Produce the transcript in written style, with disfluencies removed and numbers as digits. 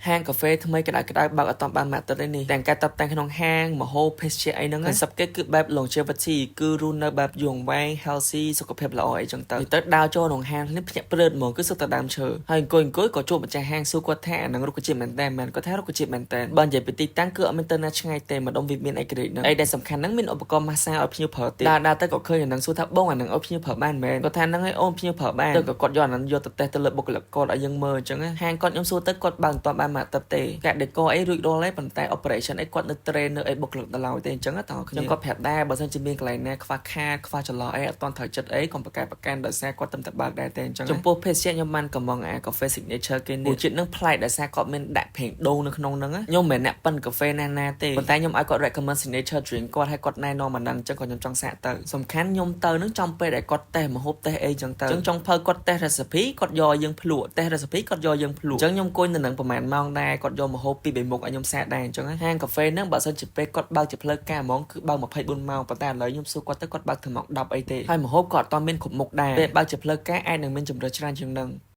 ហាងកាហ្វេថ្មីក្តៅក្តៅបើកអត់បានមួយអាទិត្យទេនេះទាំងការតបតែងក្នុងហាងម្ហូបភេសជ្ជៈអីហ្នឹង concept គេគឺបែប longevity គឺរស់នៅបែបយូរអង្វែង healthy សុខភាពល្អអីចឹងទៅទៅដើរចូលក្នុងហាងនេះភ្ញាក់ព្រឺតហ្មងគឺសុទ្ធតែដើមឈើហើយអង្គុយអង្គុយក៏ជួបម្ចាស់ហាងសួរគាត់ថាអាហ្នឹងរុក្ខជាតិមែនតើមែនគាត់ថារុក្ខជាតិមែនតើបើនិយាយពីទីតាំងគឺអត់មានទៅណាឆ្ងាយទេម្ដុំវិមានឯករាជ្យហ្នឹងអីដែលសំខាន់ហ្នឹងមានឧបករណ៍ម៉ាស្សាឲ្យភ្ញៀវប្រើទៀតដើរដើរទៅក៏ឃើញអាហ្នឹងសួរថាបងអាហ្នឹងឲ្យភ្ញៀវប្រើបានមែនគាត់ថាហ្នឹងឲ្យអូនភ្ញៀវប្រើបានទៅក៏គាត់យកអាហ្នឹងយកទៅតេស្តទៅលើបុគ្គលិកគាត់ឲ្យយើងមើលអញ្ចឹងហាងគាត់ខ្ញុំសួរទៅគាត់បើមិនទាន់បានមួយអាទិត្យទេកា decor អីរួចរាល់ហើយប៉ុន្តែ operation អីគាត់នៅ train នៅអីបុគ្គលិកដល់ឡើយទេអញ្ចឹងតើខ្ញុំគាត់ប្រាប់ដែរបើសិនជាមានកន្លែងណាខ្វះខាតខ្វះចន្លោះអីអត់ទាន់ត្រូវចិត្តអីកុំប្រកែកប្រកាន់ដោយសារគាត់តែតែបើកដែរទេអញ្ចឹងចំពោះភេសជ្ជៈខ្ញុំបានកំងអាកាហ្វេ signature គេនេះជាតិនឹងប្លែកដោយសារគាត់មានដាក់ប្រេងដូងនៅក្នុងហ្នឹងខ្ញុំមិនមែនអ្នកប៉ិនកាហ្វេណាណាទេប៉ុន្តែខ្ញុំឲ្យគាត់ recommend signature drink គាត់ឲ្យគាត់ណែនាំអាហ្នឹងអញ្ចឹងក៏ខ្ញុំចង់សាកទៅសំខាន់ខ្ញុំទៅនឹងចំពេលដែលគាត់តេស្តម្ហូបតេស្តអីចឹងទៅអញ្ចឹងចុងភៅគាត់តេស្ត recipe គាត់យកឲ្យយើងភ្លក់តេស្ត recipe គាត់យកយើងភ្លក់អញ្ចឹងខ្ញុំអង្គុយនៅនឹងប្រហែលម៉ោងដែរគាត់យកម្ហូបពីរបីមុខឲ្យខ្ញុំសាកដែរអញ្ចឹងហាងកាហ្វេហ្នឹងបើសិនជាពេលគាត់បើកជាផ្លូវការហ្មងគឺបើក24ម៉ោងប៉ុន្តែឥឡូវខ្ញុំសួរគាត់ទៅគាត់បើកត្រឹមម៉ោង10អីទេហើយម្ហូបក៏អត់ទាន់មានគ្រប់មុខដែរពេលបើកជាផ្លូវការអាចនឹងមានជម្រើសច្រើនជាងហ្នឹង។